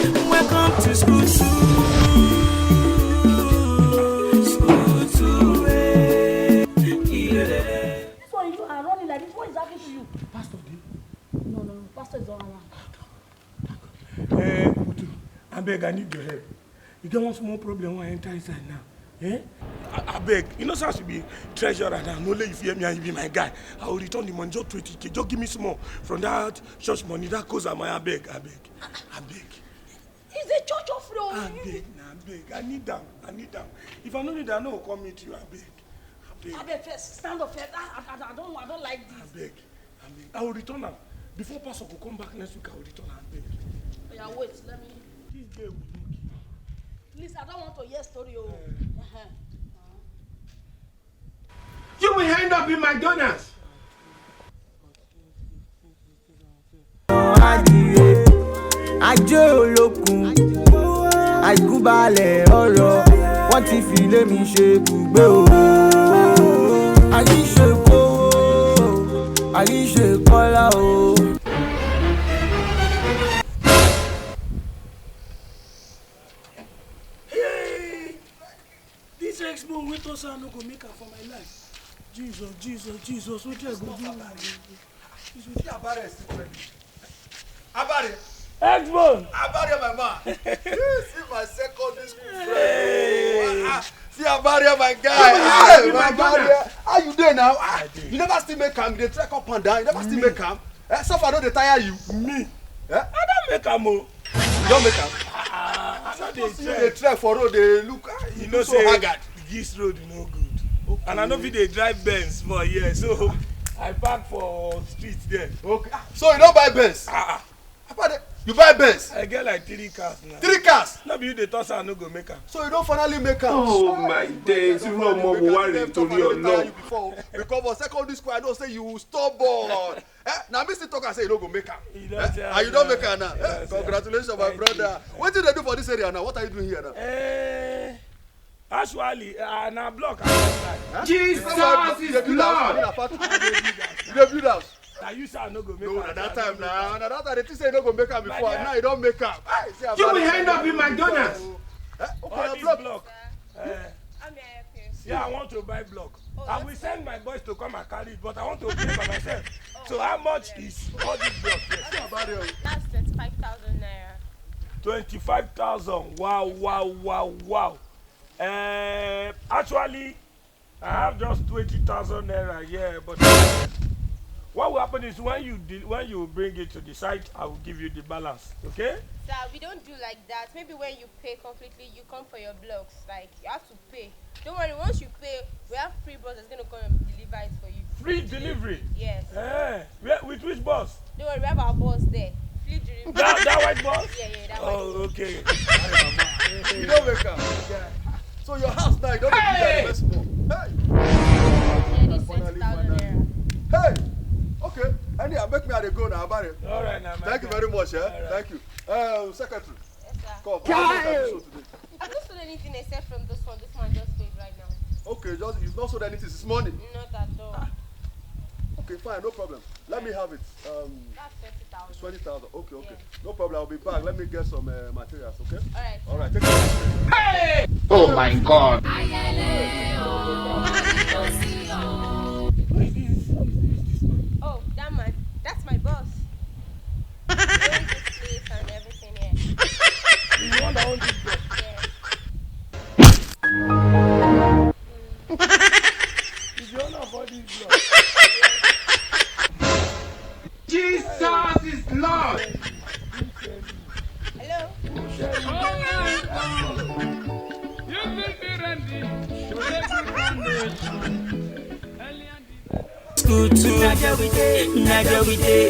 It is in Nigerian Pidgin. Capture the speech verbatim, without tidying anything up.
Welcome to school two. School two, eh. This one you are running like this. What is happening to you? Pastor dey? No, no, no. Pastor is not around. Eh, Utu, abeg, I need your help. You get one small problem when I enter inside now. Eh? I, abeg, you know say I should be treasurer now. No, let you fear me and you be my guy. I will return the money, just twenty K. Just give me small from that church money, that goes am, abeg, abeg, abeg. It's a church offering. Oh. Abeg, na abeg. I need am, I need am. If I no need am, I no go come meet you, abeg. Abeg. Abeg, first, stand up first. I, I, I don't, I don't like this. Abeg, abeg. I will return am. Before pastor go come back next week, I will return am, abeg. Oya, wait, let me. This girl will look you. Please, I don't want to hear story. Oh. Uh-huh. You will end up in McDonald's. Ajé olókun, àìkúbalẹ̀ ọ̀rọ̀, wọ́n ti fi lé mi ṣe ibùgbé o. Àyíṣe kó, àyíṣe kọ́lá o. Hey! This X-Bone wey talk say I no go make am for my life. Jesus, Jesus, Jesus, wetin I go do? You see Abare is still pregnant. Abare. X-Bone! Abare, my man. You see my secondary school friend. Hey. Ah, ah. See Abare, my guy. Hey, my brother. How you doing now? Ah, you never still make am. You dey trek up and down. You never still make am. Eh, so far, no dey tire you. Me? Eh? I don make am o. You don make am? Ah, I no dey You dey trek for road, dey look. Ah, you look so haggard. This road no good. And I no fit dey drive Benz for here, so I park for street there. Okay. Ah, so you don buy Benz? Ah, ah. Papa, you buy Benz? I get like three cars now. Three cars? No be you dey talk say I no go make am. So you don finally make am? Oh my days, irú ọmọ wo wá rèé torí Ọlọ́run. Because for secondary school, I know say you stubborn. Eh? Na me still talk am say you no go make am. Eh? And you don make am now. Eh? Congratulations, my brother. Wetin you dey do for this area now? What are you doing here now? Eh, actually, uh, na block I don buy. Jesus is Lord. You dey build house? Na you say I no go make am. No, na that time na. Na that time they think say you no go make am before. Now you don make am. You will end up in McDonald's. Eh? Open your block. Eh, yeah, I want to buy block. I will send my boys to come and carry it, but I want to pay by myself. So how much is all this block here? That's twenty-five thousand naira. Twenty-five thousand. Wow, wow, wow, wow. Uh, actually, I have just twenty thousand naira here, but what will happen is when you de- when you bring it to the site, I will give you the balance. Okay? Sir, we don't do like that. Maybe when you pay completely, you come for your blocks. Like, you have to pay. Don't worry, once you pay, we have free bus that's gonna come and deliver it for you. Free delivery? Yes. Eh, where, with which bus? Don't worry, we have our bus there. Free delivery. That, that white bus? Yeah, yeah, that white bus. Oh, okay. You don make am. So your house now, you don dey build am first small. Hey! Yeah, this twenty thousand naira. Hey! Okay. Anyhow, make me I dey go now, Abare. All right, now. Thank you very much. Eh? Thank you. Um, secretary. Yes, sir. Come. How much have you sold today? I've not sold anything except from this one. This one just paid right now. Okay, just you've not sold anything since morning. Not at all. Okay, fine, no problem. Let me have it. Um, that's twenty thousand. It's twenty thousand. Okay, okay. Yeah. No problem. I'll be back. Let me get some uh, materials, okay? All right. All right. Take care. Hey! Oh my God. Oh, that man. That's my boss. He owns this place and everything here. He's the one that owns this place. Yeah. He's the owner of all these blocks. Jesus is Lord. Hello. School two. Na there we dey, na there we dey.